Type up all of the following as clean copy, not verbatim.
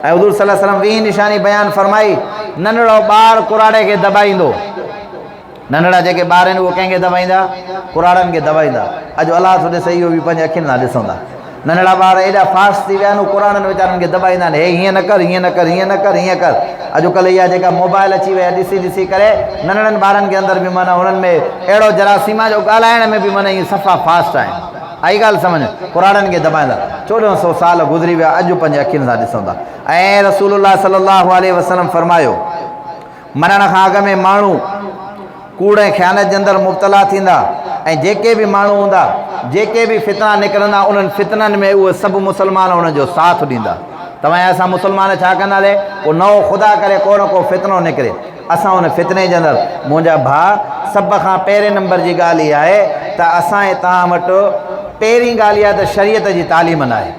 ۽ حضور صلي الله عليه وسلم ويهين نشاني بيان فرمائي، ننڍڙو ٻار ڪراڙي کي دٻائيندو. ننڍڙا جيڪي ٻار آهن اهي ڪنهن کي دٻائيندا؟ ڪراڙن کي دٻائيندا. اڄ الله ٿو ڏسي اهو به پنهنجي اکين سان ڏسندا. ننڍڙا ٻار ايڏا فاسٽ ٿي ويا آهن اهي ڪراڙن ويچارن کي دٻائيندا آهن، هي هيئن نه ڪر، هيئن نه ڪر، هيئن نه ڪر، هيئن ڪر. اڄڪلهه اها جيڪا موبائل اچي وئي آهي ڏسي ڏسي ڪري ننڍڙن ٻارن کي اندر به معنيٰ انهن ۾ اهڙو جراثيم آهي جو ڳالهائڻ ۾ به معنيٰ ائين صفا فاسٽ آهن. آئي ڳالهه سمجهه ۾؟ ڪراڙن کي دٻائيندا. 14 سو سال گذري ويا، اڄ پنهنجي اکين سان ڏسون ٿا. ۽ رسول الله صلي الله عليه وسلم فرمايو، مرڻ کان اڳ ۾ ماڻهو ڪوڙ ۽ خيانت جي اندر مبتلا ٿيندا ۽ جيڪي به ماڻهو هوندا، جيڪي به فتنا نڪرندا، انهن فتنن ۾ اهي سڀ مسلمان انهن جو ساٿ ڏيندا. توهان ۽ اسان مسلمان ڇا ڪنداسين؟ ڪو نئون خدا ڪري ڪو نه ڪو فتنو نڪري. اسان ان فتني جي اندر منهنجا ڀاء سڀ کان پهرين نمبر جي ڳالهه اها آهي ته اسان ۽ توهان وٽ پهرين ڳالهه اها ته شريعت جي تعليم ناهي.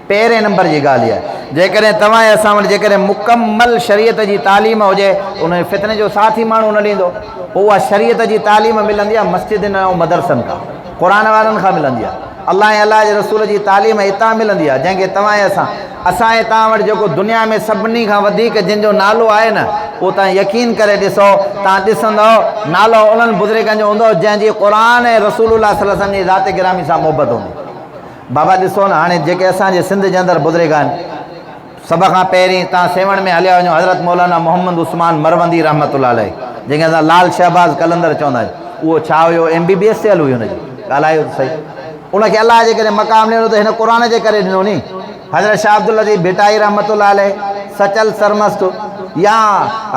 پهرين نمبر جي ڳالهه اها آهي جيڪڏهن توهان ۽ اسان وٽ جيڪڏهن مڪمل شريعت جي تعليم هجي ته ان فتني جو ساٿ ئي ماڻهو نه ڏيندو. پوء اها شريعت جي تعليم ملندي آهي مسجدن ۽ مدرسن کان، قرآن وارن کان ملندي آهي. الله ۽ الله جي رسول جي تعليم اتان ملندي آهي جنهن کي توهان ۽ اسان اسان ۽ توهان وٽ جيڪو دنيا ۾ سڀني کان وڌيڪ جن جو نالو آهي نه اهو توهان يقين ڪري ڏسو توهان ڏسندؤ نالو انهن بزرگن جو هوندو جنهن جي قرآن ۽ رسول الله صلي الله عليه وسلم جي ذات گرامي سان محبت هوندي. بابا ڏسو نه هاڻي جيڪي اسان جي سنڌ جي اندر بزرگ آهن سڀ کان پهرين توهان سيوهڻ ۾ هليا وڃو حضرت مولانا محمد عثمان مروندي رحمة الله عليه جنهن کي اسان لال شهباز قلندر چوندا آهيون اهو ڇا هيو ايم بي بي ايس ٿيل هئي هن جي ڳالهايو ته صحيح ان کي الله جي ڪري مقام ڏنو ته هن قرآن جي ڪري ڏنو ني حضرت شاهه عبداللطيف ڀٽائي رحمة الله عليه سچل سرمست يا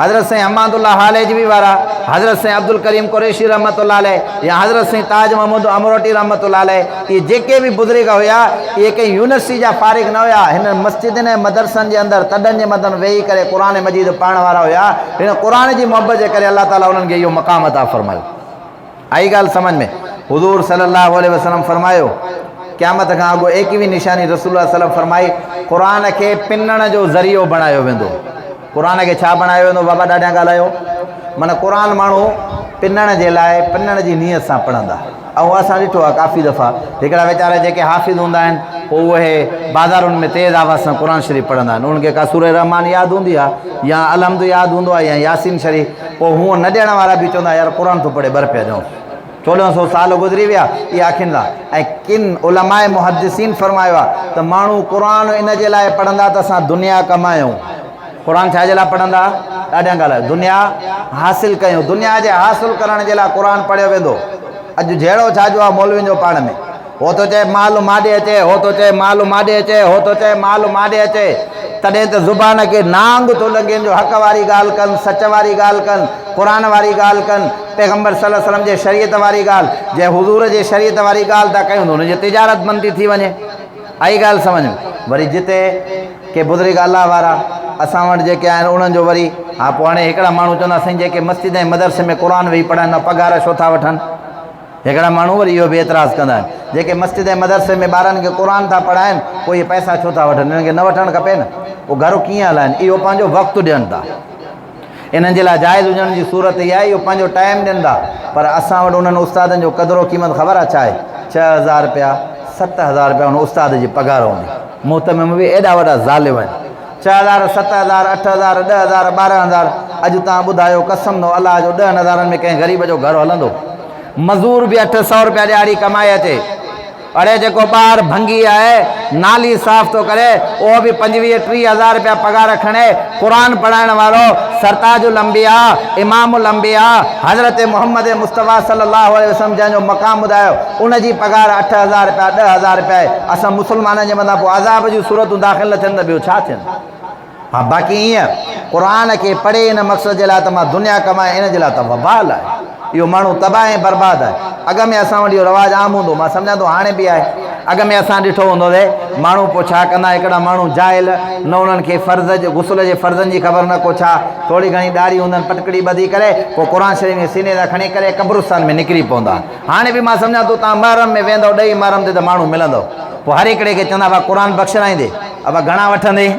حضرت سائين حماد الله هاليجوي وارا، حضرت سائين عبدالڪريم قريشي رحمة الله عليه يا حضرت سائين تاج محمود امروٽي رحمة الله عليه اهي جيڪي به بزرگ هيا اهي ڪنهن يونيورسٽي جا فارغ نه هيا هنن مسجدن ۽ مدرسن جي اندر تڏن جي مٿن ويهي ڪري قرآن مجيد پڙهڻ وارا هيا هن قرآن جي محبت جي ڪري الله تعالي انهن کي اهو مقام عطا فرمايو. آئي ڳالهه سمجهه ۾؟ حضور صلي الله عليه وسلم فرمايو، قيامت کان اڳ ايڪويهين نشاني رسول الله صلي الله عليه وسلم فرمائي، قرآن کي پنڻ جو ذريعو بڻايو ويندو. قرآن کي ڇا بڻايو ويندو بابا ڏاڍيان ڳالهايو. معنيٰ قرآن ماڻهو پنڻ جي لاء پنڻ جي نيت سان پڙهندا. ۽ اسان ڏٺو آهي ڪافي دفعا هڪڙا ويچارا جيڪي حافظ هوندا آهن پوء اهي بازارن ۾ تيز آواز سان قرآن شريف پڙهندا آهن. انهن کي ڪا سورة رحمان ياد هوندي آهي يا الحمد ياد هوندو آهي يا ياسين شريف. پوء هونء نه ڏيڻ وارا به چوندا يار قرآن ٿو پڙهي ٻه رپيا ڏيونس. 14 سو سال گذري ويا اها اکين سان ۽ ڪن علماء محدثين فرمايو آهي ته ماڻهو قرآن ان جي لاء پڙهندا ته اسان دنيا ڪمايون. قرآن ڇا جي لاء پڙهندا؟ ڏاڍيان ڳالهايو دنيا حاصل ڪيون. دنيا جي حاصل ڪرڻ جي لاء قرآن پڙهيو ويندو. اڄ جهيڙو ڇا جو آهي مولوين جو پاڻ ۾. هو ٿو چئي مال ماڏي اچي، هو ٿو چئي مال ماڏي اچي، هو ٿو چئي مال ماڏي اچي. تڏهن ته زبان کي نانگ ٿو لنگهين جو حق واري ڳالهه ڪن، سچ واري ڳالهه ڪن، قرآن واري ڳالهه ڪن، پيغمبر صلي الله عليه وسلم جي شريعت واري ڳالهه. جي حضور جي شريعت واري ڳالهه ٿا ڪيون ته ان جي تجارت بند ٿي ٿي وڃي. آئي ڳالهه سمجهه ۾؟ وري جتي ڪي بزرگ الله وارا اسان وٽ جيڪي آهن انهن جو وري ها پوء هاڻي هڪڙا ماڻهو چوندا سائين جيڪي مسجد ۽ مدرسي ۾ قرآن ويهي پڙهائين ٿا پگهار ڇو ٿا وٺن؟ هڪڙا ماڻهو وري اهو به اعتراض ڪندا آهن، جيڪي مسجد ۽ مدرسي ۾ ٻارن کي قرآن ٿا پڙهائين، پوء اهي پئسا ڇو ٿا وٺن؟ انهن کي نه وٺڻ کپي نه، پوء گهر ڪيئن هلائين؟ اهو پنهنجو وقت ڏين ٿا. انهن جي لاء جائز هجڻ جي صورت اها آهي، اهو پنهنجو ٽائيم ڏين ٿا، پر اسان وٽ انهن استادن جو قدر و قيمت خبر آهي ڇا آهي؟ 6000 رپيا، 7000 رپيا ان استاد جي پگهار هوندي. مهتمم به ايڏا وڏا ظالم آهن. 6000، 7000، 8000، 10,000، 12,000، اڄ توهان ٻڌايو قسم ٿو الله جو ڏهن هزارن ۾ ڪنهن غريب جو گهر هلندو؟ مزور به 800 رپيا ڏهاڙي ڪمائي اچي. اڙي جيڪو ٻاهر ڀنگي آهي، نالي صاف ٿو ڪري، اهو به 25 30 هزار رپيا پگهار کڻي. قرآن پڙهائڻ وارو سرتاج الانبياء، امام الانبياء حضرت محمد مصطفيٰ صلي الله عليه وسلم جنهن جو مقام ٻڌايو، ان جي پگهار 8000 رپيا 10,000 رپيا آهي. اسان مسلمانن جي مٿان پوء عذاب جون صورتون داخل نه ٿين ته ٻيو ڇا ٿين؟ ها باقي ائين قرآن کي پڙهي ان مقصد جي لاء ته مان دنيا ڪمايان ان جي لاء ته وبال آهي. اهو ماڻهو تباهه ۽ برباد آهي. اڳ ۾ اسان وٽ اهو رواج عام هوندو هو، مان سمجهان ٿو هاڻي به آهي. اڳ ۾ اسان ڏٺو هوندو ته ماڻهو پوء ڇا ڪندا، هڪڙا ماڻهو جاهل، نه انهن کي فرض غسل جي فرضن جي خبر نه ڪو ڇا، ٿوري گهڻي ڏاڙهي هوندن پٽڪڙي ٻڌي ڪري پوء قرآن شريف کي سيني تان کڻي ڪري قبرستان ۾ نڪري پوندا. هاڻي به مان سمجهان ٿو توهان محرم ۾ ويندؤ ڏهين محرم تي ته ماڻهو ملندؤ. پوء هر هڪڙي کي چوندا ابا قرآن بخشرائيندي، ابا گهڻا وٺندين؟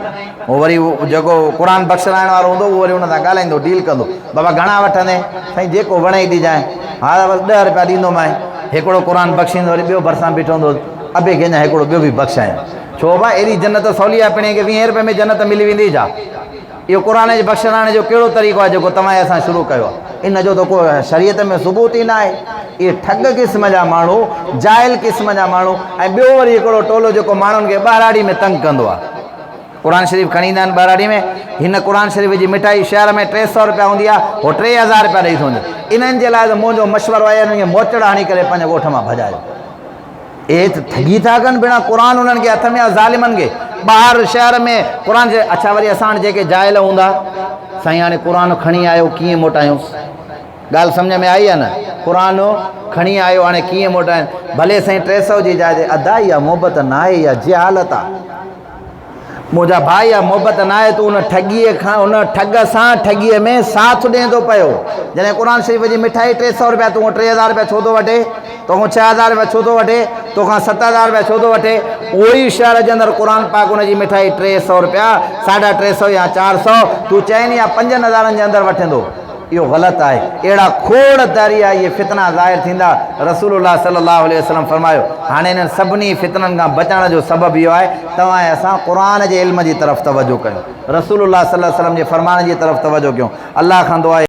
هو وري جيڪو قرآن بخشرائڻ وارو هوندو اهو وري ان سان ڳالهائيندو ڊيل ڪندو بابا گهڻا وٺندين؟ سائين جيڪو وڻئي ڏجانء. ها ته بس ڏهه رپيا ڏيندومانء. هڪڙو قرآن بخشيندو وري ٻيو ڀرسان بيٺو هوندو ابي کي اڃا هڪڙو ٻيو به بخشايان. ڇو ڀاء ايڏي جنت سولي آهي پڻهين کي ويهين رپئي ۾ جنت ملي ويندي ڇا؟ اهو قرآن جي بخشرائڻ جو ڪهڙو طريقو آهي جيڪو توهان ۽ اسان شروع ڪيو آهي؟ ان جو ته ڪو شريعت ۾ ثبوت ئي ناهي. اهي ٺڳ قسم جا ماڻهو، جاهل قسم جا ماڻهو ۽ ٻيو وري هڪڙو ٽولو جيڪو ماڻهن کي ٻهراڙي ۾ تنگ ڪندو آهي. قرآن شريف کڻي ايندا آهن ٻهراڙي ۾، هن قرآن شريف جي مٺائي شهر ۾ 300 رپيا هوندي آهي، هو 3000 رپيا ڏئي ٿو وڃي. انهن جي لاء ته منهنجو مشورو آهي انهن کي موچڙا هڻي ڪري پنهنجي ڳوٺ مان ڀڄايو. اهي ته ٺڳي ٿا ڪن ڀيڻا قرآن انهن کي هٿ ۾ آ ظالمن کي ٻاهر شهر ۾ قرآن جي اڇا وري اسان وٽ جيڪي جاهل هوندا سائين هاڻي قرآن کڻي آيو ڪيئن موٽايونس ڳالهه سمجھ ۾ آئي آ نه قرآن کڻي آيو هاڻي ڪيئن موٽايون ڀلي سائين 300 جي جاء تي ادا اها محبت ناهي اها جهالت آ منهنجا ڀاء اها محبت ناهي تون ان ٺڳيء کان ان ٺڳ سان ٺڳيء ۾ ساٿ ڏين ٿو پيو. جڏهن قرآن شريف جي مٺائي 300 رپيا تون 3000 رپيا ڇو ٿو وٺي؟ توکان 6000 رپيا ڇو ٿو وٺي؟ توکان 7000 رپيا ڇو ٿو وٺي؟ اهو ئي شهر جي اندر قرآن پاڪ ان جي مٺائي 300 رپيا، ساڍا 300 يا 400 تون چئن يا پنجن هزارن جي اندر وٺندو. اهو غلط آهي. اهڙا کوڙ تاريا اهي فتنا ظاهر ٿيندا. رسول الله صلي الله عليه وسلم فرمايو، هاڻي انهن سڀني فتنن کان بچڻ جو سبب اهو آهي توهان ۽ اسان قرآن جي علم جي طرف توجه ڪيون. رسول الله صلي الله عليه وسلم جي فرمان جي طرف توجه ڪيون. الله کان دعا آهي.